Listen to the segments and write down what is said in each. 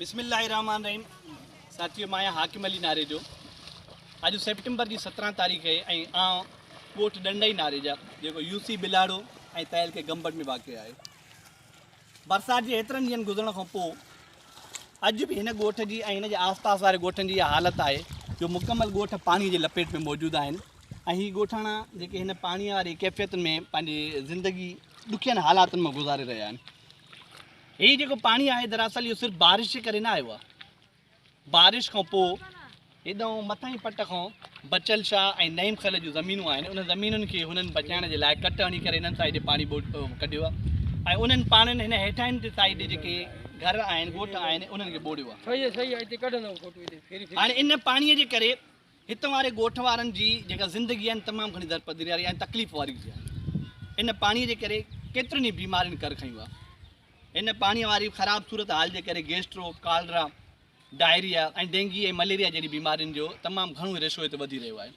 بسم الله الرحمٰن الرحيم ساٿيو مان آهيان حاڪم علي ناريجو اڄ سيپٽمبر جي 17 تاريخ آهي ۽ آئون ڳوٺ ڏنڊئي ناريجا جيڪو يو سي بلاڙو ۽ تعلقي گمبٽ ۾ واقع آهي برسات جي ايترن ڏينهن گذرڻ کان پوء اڄ به هن ڳوٺ جي ۽ هن جي آس پاس واري ڳوٺن جي اها حالت آهي جو مڪمل ڳوٺ پاڻي جي لپيٽ ۾ موجود آهن ۽ هي ڳوٺاڻا جيڪي هن پاڻي واري ڪيفيتن ۾ پنهنجي زندگي ڏکين حالاتن مان گذاري رهيا آهن. هي جيڪو پاڻي آهي دراصل اهو صرف بارش جي ڪري نه آيو آهي. بارش کان پوء هيڏانهن مٿانهين پٽ کان بچل شاهه ۽ نعيم خل جون زمينون آهن انهن زمينن کي هنن بچائڻ جي لاء ڪٽ هڻي ڪري هنن سائيڊ پاڻي ٻوٽ ڪڍيو آهي ۽ انهن پاڻين هن هيٺاهين تي سائيڊ جيڪي گهر آهن ڳوٺ آهن انهن کي ٻوڙيو آهي. هاڻي ان پاڻي جي ڪري هت واري ڳوٺ وارن جي جيڪا زندگي آهي تمام گهڻي درپدري واري ۽ تڪليف واري آهي. ان پاڻي جي ڪري ڪيترين ئي بيمارين ڪر کنيو آهي. ان پاڻي واري خراب صورت حال جي ڪري gastro, cholera, diarrhoea ۽ dengue ۽ malaria جهڙي بيمارين جو تمام گهڻو ريشو هتي وڌي رهيو آهي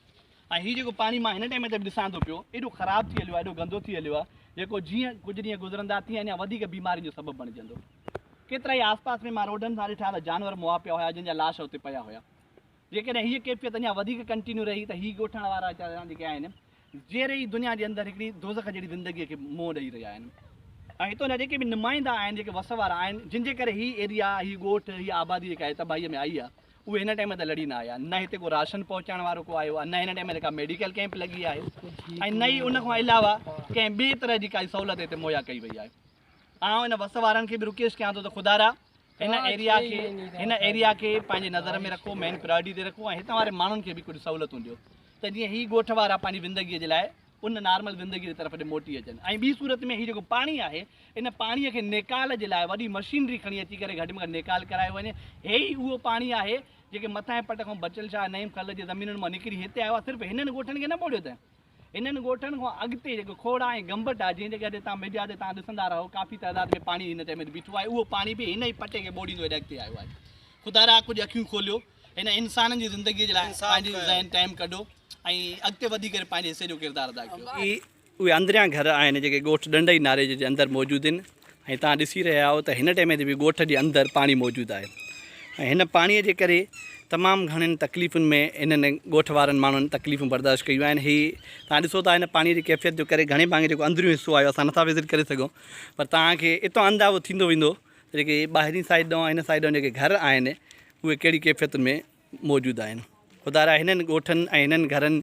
۽ هي جيڪو پاڻي مان هن ٽائيم تي به ڏسان ٿو پيو ايڏو خراب ٿي هليو آهي ايڏو گندو ٿي هليو آهي جيڪو جيئن ڪجهه ڏينهن گذرندا تيئن اڃا وڌيڪ بيمارين جو سبب بڻجندو. ڪيترائي آس پاس ۾ مان روڊن سان ڏٺا ته جانور مئا پيا هيا جن جا لاش اتي پيا هيا. جيڪڏهن هيء ڪيفيت اڃا وڌيڪ ڪنٽينيو رهي ته هي ڳوٺاڻ وارا ويچارا جيڪي آهن جيئري ئي دنيا جي اندر هڪڙي دوزخ جهڙي زندگيء کي منهن ڏئي رهيا آهن ۽ هتان جا جيڪي به نمائندا آهن جيڪي وس وارا آهن جن جي ڪري هي ايريا هي ڳوٺ هي آبادي جيڪا آهي تباهيء ۾ آئي آهي اهي هن ٽائيم تي لڙي نه آيا نه هتي ڪو راشن پهچائڻ وارو ڪو آيو آهي نه هن ٽائيم تي ڪا ميڊيڪل ڪئمپ لڳي آهي ۽ نه ئي ان کان علاوه ڪنهن ٻي طرح جي ڪائي سهولت هتي مهيا ڪئي وئي آهي. آئون ان وس وارن کي به رڪويسٽ ڪيان ٿو ته خدارا هن ايريا کي هن ايريا کي پنهنجي نظر ۾ رکو مين پرائرٽي تي رکو ۽ هتان واري ماڻهن کي به ڪجهه سهولتون ڏيو ته جيئن هي ڳوٺ وارا پنهنجي زندگي جي لاء ان نارمل زندگي جي طرف ڏي موٽي اچن ۽ ٻي صورت ۾ هي جيڪو پاڻي آهي ان پاڻي کي نيڪال جي لاء وڏي مشينري کڻي اچي ڪري گهٽ ۾ گهٽ نيڪال ڪرايو وڃي هي ئي اهو پاڻي آهي جيڪي مٿانهين پٽ کان بچل شاهه نعيم خل جي زمينن مان نڪري هتي آيو آهي صرف هنن ڳوٺن کي نه ٻوڙيو ته هنن ڳوٺن کان اڳتي جيڪو کوڙا ۽ گمبٽ آهي جنهن جڳهه تي توهان ميڊيا تي توهان ڏسندا رهو ڪافي تعداد ۾ پاڻي هن ٽائيم تي بيٺو آهي اهو پاڻي به هن ئي پٽي کي ٻوڙيندو هيڏي اڳتي آيو آهي خدارا ڪجهه اکيون کوليو هن انسانن جي زندگي جي لاء پنهنجي ذهن ٽائيم ڪڍو ۽ اڳتي وڌي ڪري پنهنجي حصي جو ڪردار ادا ڪيو. هي اهي اندريان گهر آهن جيڪي ڳوٺ ڏنڊئي ناريجي جي اندر موجود آهن ۽ توهان ڏسي رهيا آهيو ته هن ٽائيم تي به ڳوٺ جي اندر پاڻي موجود آهي ۽ هن پاڻي جي ڪري تمام گهڻين تڪليفن ۾ انهن ڳوٺ وارن ماڻهن تڪليفون برداشت ڪيون آهن هي توهان ڏسو ٿا هن پاڻي جي ڪيفيت جو ڪري گهڻي ڀاڱي جيڪو اندريون حصو آهي اسان نٿا وزٽ ڪري سگهون پر توهان کي اتان اندازو ٿيندو ويندو ته جيڪي ٻاهرين سائيڊ ڏانهن هن سائيڊ ڏانهن جيڪي گهر آهن اهي ڪهڙي ڪيفيتن ۾ موجود آهن خدا را هنن ڳوٺن ۽ هنن گهرن.